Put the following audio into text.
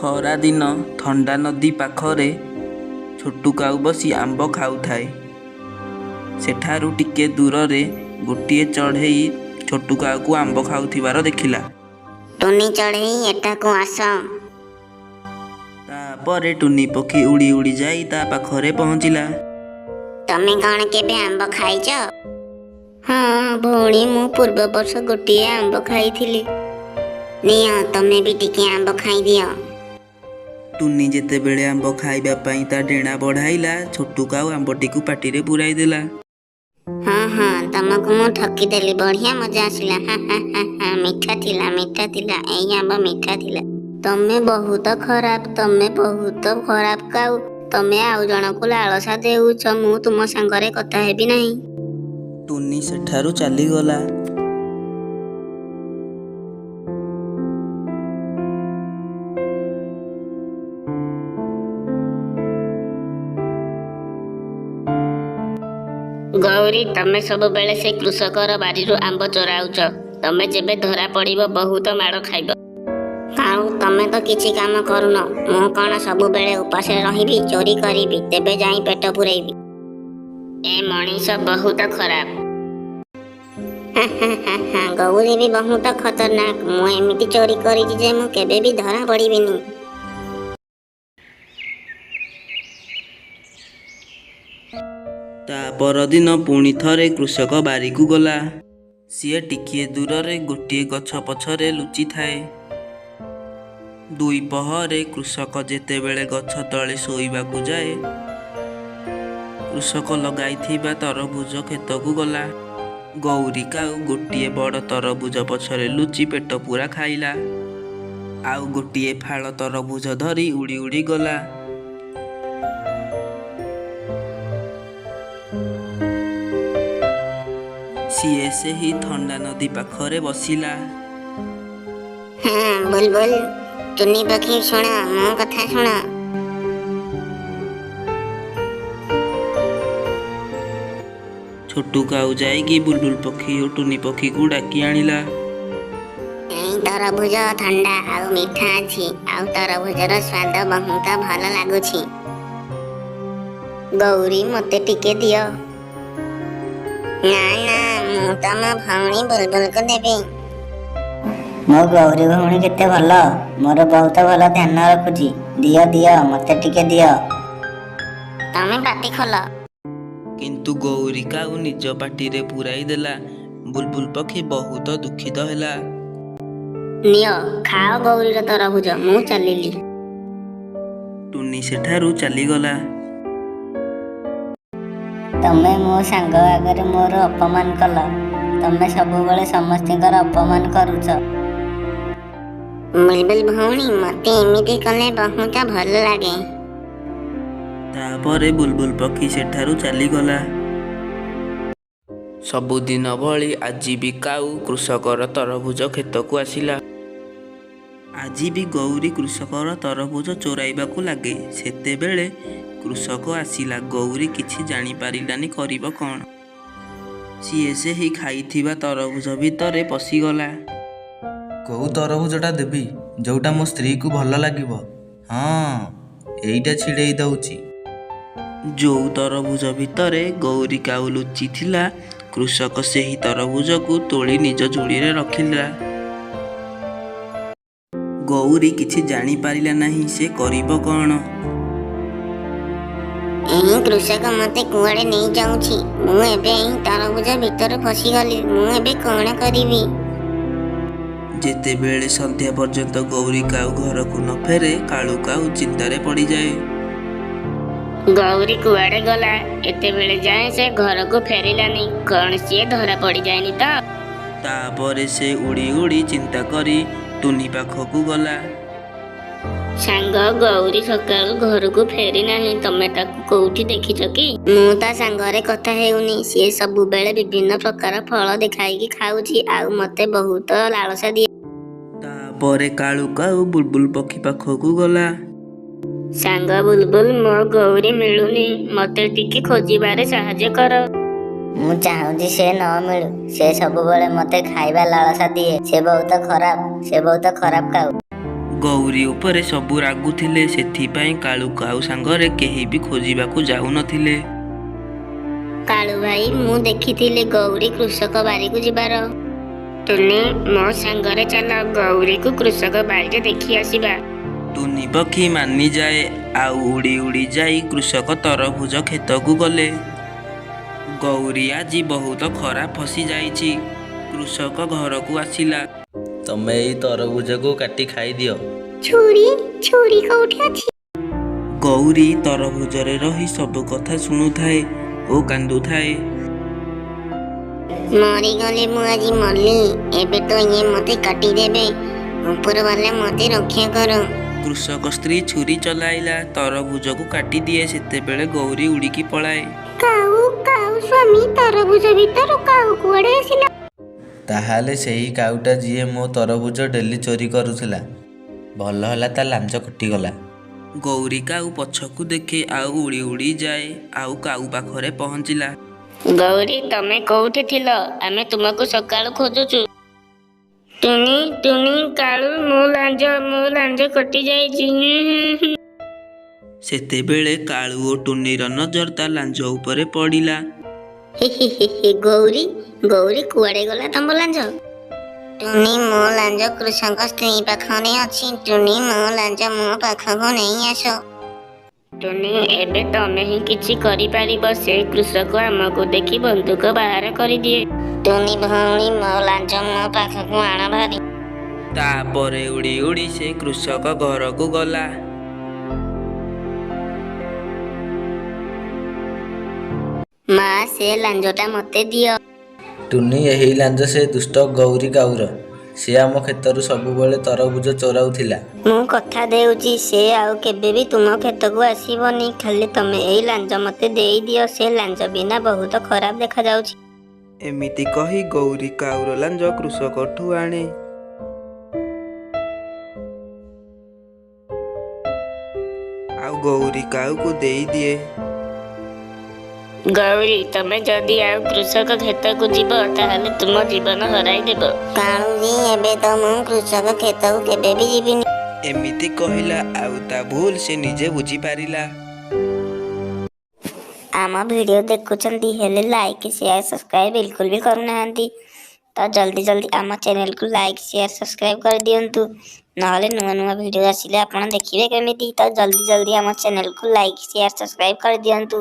ଖରାଦିନ ଥଣ୍ଡା ନଦୀ ପାଖରେ ଛୋଟୁ କାଉ ବସି ଆମ୍ବ ଖାଉଥାଏ। ସେଠାରୁ ଟିକେ ଦୂରରେ ଗୋଟିଏ ଚଢ଼େଇ ଛୋଟୁ କାଉକୁ ଆମ୍ବ ଖାଉଥିବାର ଦେଖିଲା। ଟୁନି ଚଢ଼େଇ, ଏଠାକୁ ଆସ। ତାପରେ ଟୁନି ପକ୍ଷୀ ଉଡ଼ି ଉଡ଼ି ଯାଇ ତା ପାଖରେ ପହଞ୍ଚିଲା। ତମେ କ'ଣ କେବେ ଆମ୍ବ ଖାଇଛ? ହଁ ଭଉଣୀ, ମୁଁ ପୂର୍ବ ବର୍ଷ ଗୋଟିଏ ଆମ୍ବ ଖାଇଥିଲି। ନିଅ, ତମେ ବି ଟିକେ ଆମ୍ବ ଖାଇଦିଅ। ଟୁନି ଯେତେବେଳେ ଆମ୍ବ ଖାଇବା ପାଇଁ ତା ଡେଣା ବଢ଼ାଇଲା, ଛୋଟୁ କାଉ ଆମ୍ବଟିକୁ ପାଟିରେ ପୂରାଇ ଦେଲା। ହଁ ହଁ, ତମକୁ ମୁଁ ଠକିଦେଲି। ବଢ଼ିଆ ମଜା ଆସିଲା। ହା ହା ହା ହା, ମିଠା ଥିଲା, ମିଠା ଥିଲା, ଏଇ ଆମ୍ବ ମିଠା ଥିଲା। ତମେ ବହୁତ ଖରାପ, ତମେ ବହୁତ ଖରାପ କାଉ। ତମେ ଆଉ ଜଣକୁ ଲାଳସା ଦେଉଛ। ମୁଁ ତୁମ ସାଙ୍ଗରେ କଥା ହେବି ନାହିଁ। ଟୁନି ସେଠାରୁ ଚାଲିଗଲା। ଗୌରୀ, ତମେ ସବୁବେଳେ ସେ କୃଷକର ବାରିରୁ ଆମ୍ବ ଚୋରାଉଛ। ତମେ ଯେବେ ଧରା ପଡ଼ିବ, ବହୁତ ମାଡ଼ ଖାଇବ। କାଉ, ତମେ ତ କିଛି କାମ କରୁନ। ମୁଁ କ'ଣ ସବୁବେଳେ ଉପାସରେ ରହିବି? ଚୋରି କରିବି, ତେବେ ଯାଇ ପେଟ ପୂରେଇବି। ଏ ମଣିଷ ବହୁତ ଖରାପ। ହା ହା ହା ହା, ଗୌରୀ ବି ବହୁତ ଖତରନାକ। ମୁଁ ଏମିତି ଚୋରି କରିଛି ଯେ ମୁଁ କେବେ ବି ଧରା ପଡ଼ିବିନି। ତା ପରଦିନ ପୁଣି ଥରେ କୃଷକ ବାରିକୁ ଗଲା। ସିଏ ଟିକିଏ ଦୂରରେ ଗୋଟିଏ ଗଛ ପଛରେ ଲୁଚିଥାଏ। ଦ୍ୱିପହରେ କୃଷକ ଯେତେବେଳେ ଗଛ ତଳେ ଶୋଇବାକୁ ଯାଏ, କୃଷକ ଲଗାଇଥିବା ତରଭୁଜ କ୍ଷେତକୁ ଗଲା। ଗୌରୀ କାଉ ଗୋଟିଏ ବଡ଼ ତରଭୁଜ ପଛରେ ଲୁଚି ପେଟ ପୂରା ଖାଇଲା। ଆଉ ଗୋଟିଏ ଫାଳ ତରଭୁଜ ଧରି ଉଡ଼ି ଉଡ଼ି ଗଲା। ସିଏ ସେହି ଥଣ୍ଡା ନଦୀ ପାଖରେ ବସିଲା। ହଁ ବୁଲବୁଲ, ଟୁନି ପକ୍ଷୀ, ଶୁଣ, ମୋ କଥା ଶୁଣ। ଛୋଟୁ କାଉ ଯାଇକି ବୁଲବୁଲ ପକ୍ଷୀ ଓ ଟୁନି ପକ୍ଷୀକୁ ଡାକି ଆଣିଲା। ଏଇ ତରଭୁଜ ଥଣ୍ଡା ଆଉ ମିଠା ଅଛି, ଆଉ ତରଭୁଜର ସ୍ୱାଦ ବହୁତ ଭଲ ଲାଗୁଛି। ଗୌରୀ, ମୋତେ ଟିକେ ଦିଅ। ନା ନା, ମୁଁ ତ ମୋ ଭଉଣୀ ବୁଲବୁଲକୁ ଦେବି। ମୋ ଗୌରୀ ଭଉଣୀ କେତେ ଭଲ, ମୋର ବହୁତ ଭଲ ଧ୍ୟାନ ରଖୁଛି। ଦିଅ ଦିଅ, ମୋତେ ଟିକେ ଦିଅ। ତମେ ପାଟି ଖୋଲ। କିନ୍ତୁ ଗୌରୀ କାଉ ନିଜ ପାଟିରେ ପୂରାଇ ଦେଲା। ବୁଲବୁଲ ପକ୍ଷୀ ବହୁତ ଦୁଃଖିତ ହେଲା। ନିଅ, ଖାଅ ଗୌରୀର ତରଭୁଜ, ମୁଁ ଚାଲିଲି। ଟୁନି ସେଠାରୁ ଚାଲିଗଲା। ତମେ ମୋ ସାଙ୍ଗ ଆଗରେ ମୋର ଅପମାନ କଲ। ତମେ ସବୁବେଳେ ସମସ୍ତଙ୍କର ଅପମାନ କରୁଛ। ବୁଲବୁଲ ଭଉଣୀ, ମୋତେ ଏମିତି କଲେ ବହୁତ ଭଲ ଲାଗେ। ତାପରେ ବୁଲବୁଲ ପକ୍ଷୀ ସେଠାରୁ ଚାଲିଗଲା। ସବୁଦିନ ଭଳି ଆଜି ବି କାଉ କୃଷକର ତରଭୁଜ କ୍ଷେତକୁ ଆସିଲା। ଆଜି ବି ଗୌରୀ କୃଷକର ତରଭୁଜ ଚୋରାଇବାକୁ ଲାଗେ। ସେତେବେଳେ କୃଷକ ଆସିଲା। ଗୌରୀ କିଛି ଜାଣିପାରିଲାନି କରିବ କ'ଣ? ସିଏ ସେହି ଖାଇଥିବା ତରଭୁଜ ଭିତରେ ପଶିଗଲା। କୋଉ ତରଭୁଜଟା ଦେବି, ଯୋଉଟା ମୋ ସ୍ତ୍ରୀକୁ ଭଲ ଲାଗିବ? ହଁ, ଏଇଟା ଛିଡ଼େଇ ଦଉଛି। ଯୋଉ ତରଭୁଜ ଭିତରେ ଗୌରୀ କାଉ ଲୁଚିଥିଲା, କୃଷକ ସେହି ତରଭୁଜକୁ ତୋଳି ନିଜ ଝୁଡ଼ିରେ ରଖିଲା। ଗୌରୀ କିଛି ଜାଣିପାରିଲା ନାହିଁ ସେ କରିବ କ'ଣ? ଏହି କୃଷକ ମୋତେ କୁଆଡ଼େ ନେଇଯାଉଛି? ମୁଁ ଏବେ ଏହି ତରଭୁଜ ଭିତରେ ଫସିଗଲି। ମୁଁ ଏବେ କ'ଣ କରିବି? ଯେତେବେଳେ ସନ୍ଧ୍ୟା ପର୍ଯ୍ୟନ୍ତ ଗୌରୀ କାଉ ଘରକୁ ନ ଫେରେ, କାଳୁ କାଉ ଚିନ୍ତାରେ ପଡ଼ିଯାଏ। ଗୌରୀ କୁଆଡ଼େ ଗଲା? ଏତେବେଳେ ଯାଏଁ ସେ ଘରକୁ ଫେରିଲାନି। କ'ଣ ସିଏ ଧରା ପଡ଼ିଯାଇନି ତ? ତାପରେ ସେ ଉଡ଼ି ଉଡ଼ି ଚିନ୍ତା କରି ଟୁନି ପାଖକୁ ଗଲା। ସାଙ୍ଗ ଗୌରୀ ସକାଳୁ ଘରକୁ ଫେରି ନାହିଁ। ତମେ ତାକୁ କୋଉଠି ଦେଖିଛ କି? ମୁଁ ତା ସାଙ୍ଗରେ କଥା ହେଉନି। ସିଏ ସବୁବେଳେ ବିଭିନ୍ନ ପ୍ରକାର ଫଳ ଦେଖାଇକି ଖାଉଛି ଆଉ ମୋତେ ବହୁତ ଲାଳସା ଦିଏ। ତାପରେ କାଳୁ କାଉ ବୁଲବୁଲ ପକ୍ଷୀ ପାଖକୁ ଗଲା। ସାଙ୍ଗ ବୁଲବୁଲ, ମୋ ଗୌରୀ ମିଳୁନି। ମତେ ଟିକେ ଖୋଜିବାରେ ସାହାଯ୍ୟ କର। ମୁଁ ଚାହୁଁଛି ସେ ନ ମିଳୁ। ସେ ସବୁବେଳେ ମୋତେ ଖାଇବା ଲାଳସା ଦିଏ। ସେ ବହୁତ ଖରାପ, ସେ ବହୁତ ଖରାପ କାଉ। ଗୌରୀ ଉପରେ ସବୁ ରାଗୁଥିଲେ। ସେଥିପାଇଁ କାଳୁ କାଉ ସାଙ୍ଗରେ କେହି ବି ଖୋଜିବାକୁ ଯାଉନଥିଲେ। କାଳୁ ଭାଇ, ମୁଁ ଦେଖିଥିଲି ଗୌରୀ କୃଷକ ବାରିକୁ ଯିବାର। ଟୁନି, ମୋ ସାଙ୍ଗରେ ଚାଲ, ଗୌରୀକୁ କୃଷକ ବାରିରେ ଦେଖି ଆସିବା। ଟୁନି ପକ୍ଷୀ ମାନିଯାଏ ଆଉ ଉଡ଼ି ଉଡ଼ି ଯାଇ କୃଷକ ତରଭୁଜ କ୍ଷେତକୁ ଗଲେ। ଗୌରୀ ଆଜି ବହୁତ ଖରାପ ଫସିଯାଇଛି। କୃଷକ ଘରକୁ ଆସିଲା। ତମେ ଏଇ ତରଭୁଜକୁ କାଟି ଖାଇଦିଅ। ଛୁରୀ, ଛୁରୀ କୋଉଠି ଅଛି? ଗୌରୀ ତରଭୁଜରେ ରହି ସବୁ କଥା ଶୁଣୁଥାଏ ଓ କାନ୍ଦୁଥାଏ। ମରିଗଲି ମୁଁ, ଆଜି ମଲି। ଏବେ ତ ଇଏ ମତେ କାଟିଦେବେ। ଉପରବାଲା ମତେ ରକ୍ଷା କର। କୃଷକ ସ୍ତ୍ରୀ ଛୁରୀ ଚଲାଇଲା, ତରଭୁଜକୁ କାଟିଦିଏ। ସେତେବେଳେ ଗୌରୀ ଉଡ଼ିକି ପଳାଏ। କାଉ, କାଉ ସ୍ୱାମୀ, ତରଭୁଜ ଭିତରୁ କାଉ କୁଆଡେ ଆସିଲା? ତାହେଲେ ସେଇ କାଉଟା ଯିଏ ମୋ ତରଭୁଜ ଡେଲି ଚୋରି କରୁଥିଲା। ଭଲ ହେଲା, ତା ଲାଞ୍ଜ କଟିଗଲା। ଗୌରୀ କାଉ ପଛକୁ ଦେଖେ ଆଉ ଉଡ଼ି ଉଡ଼ି ଯାଏ ଆଉ କାଉ ପାଖରେ ପହଞ୍ଚିଲା। ଗୌରୀ, ତମେ କୋଉଠି ଥିଲ? ଆମେ ତୁମକୁ ସକାଳୁ ଖୋଜୁଛୁ। ଟୁନି, ଟୁନି, କାଳୁ, ମୋ ଲାଞ୍ଜ, ମୋ ଲାଞ୍ଜ କଟି ଯାଇଛି। ସେତେବେଳେ କାଳୁ ଓ ଟୁନିର ନଜର ତା ଲାଞ୍ଜ ଉପରେ ପଡ଼ିଲା। ହି ହି ହି ହି, ଗୌରୀ, ଗୌରୀ, କୁଆଡେ ଗଲା ତମ ଲାଞ୍ଜ? ଟୁନି, ମୋ ଲାଞ୍ଜ କୃଷକ ସ୍ତ୍ରୀ ପାଖରେ ଅଛି। ଟୁନି, ମୋ ଲାଞ୍ଜ ମୋ ପାଖକୁ ନେଇ ଆସ। ଟୁନି, ଏବେ ତମେ ହିଁ କିଛି କରିପାରିବ। ସେ କୃଷକ ଆମକୁ ଦେଖି ବନ୍ଧୁକ ବାହାର କରିଦିଏ। ଟୁନି ଭଉଣୀ, ମୋ ଲାଞ୍ଜ ମୋ ପାଖକୁ ଆଣ ଭାରି। ତାପରେ ଉଡ଼ି ଉଡ଼ି ସେ କୃଷକ ଘରକୁ ଗଲା। ମା, ସେ ଲାଞ୍ଜଟା ମତେ ଦିଅ। ଟୁନି, ଏହି ଲାଞ୍ଜ ସେ ଦୁଷ୍ଟ ଗୌରୀ କାଉର। ସେ ଆମ କ୍ଷେତରୁ ସବୁବେଳେ ତରଭୁଜ ଚୋରାଉଥିଲା। ମୁଁ କଥା ଦେଉଛି, ସେ ଆଉ କେବେ ବି ତୁମ କ୍ଷେତକୁ ଆସିବନି। ଖାଲି ତମେ ଏଇ ଲାଞ୍ଜ ମତେ ଦେଇଦିଅ। ସେ ଲାଞ୍ଜ ବିନା ବହୁତ ଖରାପ ଦେଖାଯାଉଛି। ଏମିତି କହି ଗୌରୀ କାଉର ଲାଞ୍ଜ କୃଷକଠୁ ଆଣେ। ଆଉ ଗୌରୀ କାଉକୁ ଦେଇଦିଏ। ଗୌରୀ, ତମେ ଯଦି ଆଉ କୃଷକ କ୍ଷେତକୁ ଯିବ, ତାହେଲେ ତୁମ ଜୀବନ ହରାଇଦେବ। କାଳୁଜୀ, ଏବେ ତ ମୁଁ କୃଷକ କ୍ଷେତକୁ କେବେ ବି ଯିବିନି। ଏମିତି କହିଲା ଆଉ ତା ଭୁଲ ସେ ନିଜେ ବୁଝିପାରିଲା। ଆମ ଭିଡ଼ିଓ ଦେଖୁଛନ୍ତି, ହେଲେ ଲାଇକ୍, ସେୟାର, ସବସ୍କ୍ରାଇବ୍ ବିଲକୁଲ ବି କରୁନାହାନ୍ତି। ତ ଜଲ୍ଦି ଜଲ୍ଦି ଆମ ଚ୍ୟାନେଲକୁ ଲାଇକ୍, ସେୟାର, ସବସ୍କ୍ରାଇବ୍ କରିଦିଅନ୍ତୁ। ନହେଲେ ନୂଆ ନୂଆ ଭିଡ଼ିଓ ଆସିଲେ ଆପଣ ଦେଖିବେ କେମିତି? ତ ଜଲ୍ଦି ଜଲ୍ଦି ଆମ ଚ୍ୟାନେଲକୁ ଲାଇକ୍, ସେୟାର, ସବସ୍କ୍ରାଇବ୍ କରିଦିଅନ୍ତୁ।